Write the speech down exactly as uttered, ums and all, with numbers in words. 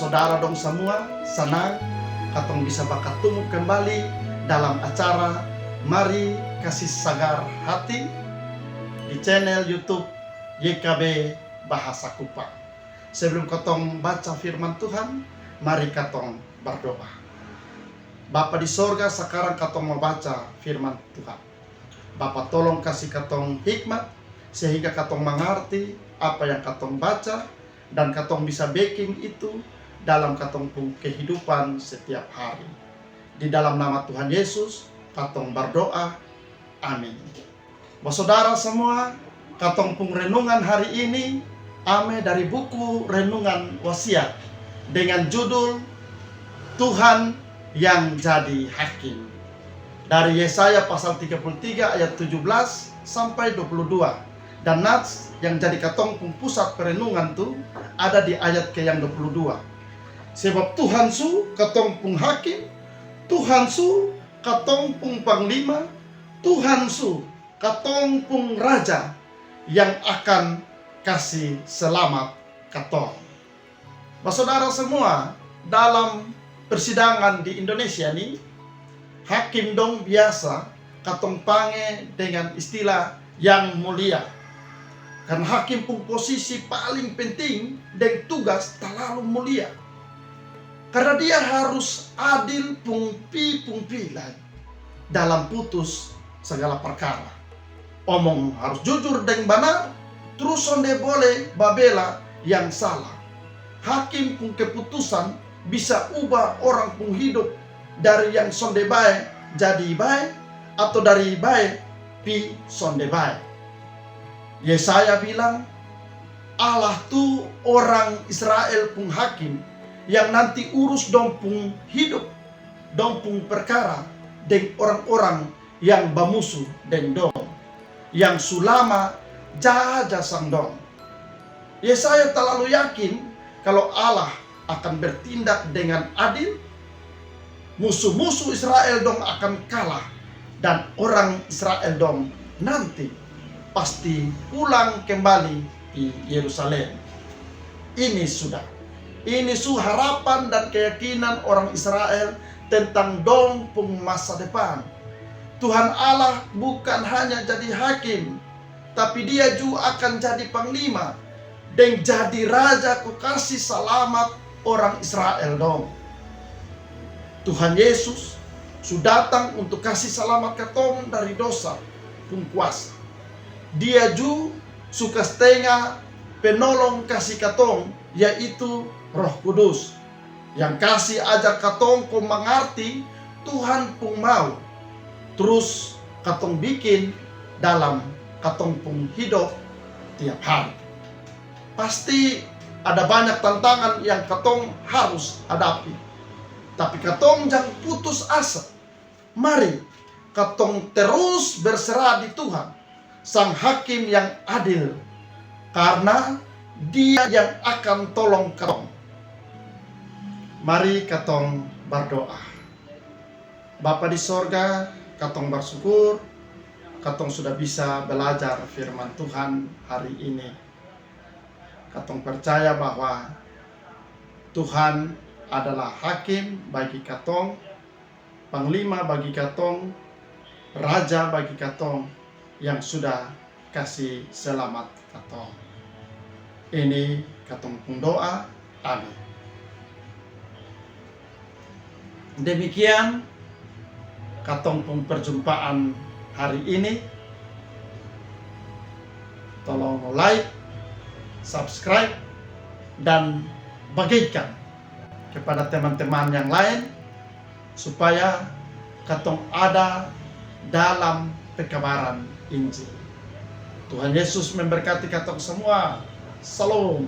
Saudara dong samua, sanang katong bisa bakatumu kembali dalam acara Mari Kasi Sagar Hati di channel YouTube Y K B Bahasa Kupang. Sebelum katong baca firman Tuhan, mari katong berdoa. Bapa di sorga, sakarang katong mau baca firman Tuhan. Bapa, tolong kasi katong hikmat sehingga katong mangarti apa yang katong baca dan katong bisa bekin itu dalam katong pung kehidupan setiap hari. Di dalam nama Tuhan Yesus katong berdoa. Amin. Basodara samua, katong pung renungan hari ini ame dari buku renungan Wasiat dengan judul Tuhan yang Jadi Hakim. Dari Yesaya pasal tiga puluh tiga ayat tujuh belas sampai dua puluh dua. Dan nats yang jadi katong pung pusat perenungan tu ada di ayat ke yang dua puluh dua. Sebab Tuhan su katong pung hakim, Tuhan su katong pung panglima, Tuhan su katong pung raja yang akan kasi selamat katong. Basodara samua, dalam persidangan di Indonesia ni, hakim dong biasa katong pange dengan istilah yang mulia. Karna hakim pung posisi paling penting deng tugas talalu mulia. Karna dia harus adil pung pi pung pi lai dalam putus sagala parkara. Omong harus jujur deng banar, trus sonde bole babela yang sala. Hakim pung keputusan bisa ubah orang pung hidup dari yang sonde bae jadi bae, ato dari bae pi sonde bae. Yesaya bilang, Allah tu orang Israel pung hakim yang nanti urus dong pung hidup, dong pung perkara deng orang-orang yang bamusu deng dong, yang su lama jaja sang dong. Yesaya talalu yakin kalo Allah akan bertindak dengan adil. Musu-musu Israel dong akan kalah dan orang Israel dong nanti pasti pulang kembali di Yerusalem. Ini sudah, ini su harapan dan keyakinan orang Israel tentang dong pung masa depan. Tuhan Allah bukan hanya jadi hakim, tapi Dia ju akan jadi panglima deng jadi raja ko kasi salamat orang Israel dong. Tuhan Yesus su datang untuk kasi salamat katong dari dosa pung kuasa. Dia ju su kastenga penolong kasi katong, yaitu Roh Kudus, yang kasi ajar katong ko mangarti Tuhan pung mau, trus katong bikin dalam katong pung hidop tiap hari. Pasti ada banyak tantangan yang katong harus hadapi, tapi katong jang putus asa. Mari katong terus berserah di Tuhan, Sang Hakim yang adil, karna Dia yang akan tolong katong. Mari katong bardoa. Bapa di sorga, katong barsukur katong sudah bisa balajar firman Tuhan hari ini. Katong percaya bahwa Tuhan adalah hakim bagi katong, panglima bagi katong, raja bagi katong, yang sudah kasi selamat katong. Ini katong pung doa. Amin. Demikian katong pung perjumpaan hari ini. Tolong like, subscribe, dan bagikan kepada teman-teman yang lain supaya katong ada dalam pekabaran Injil. Tuhan Yesus memberkati katong semua. Shalom.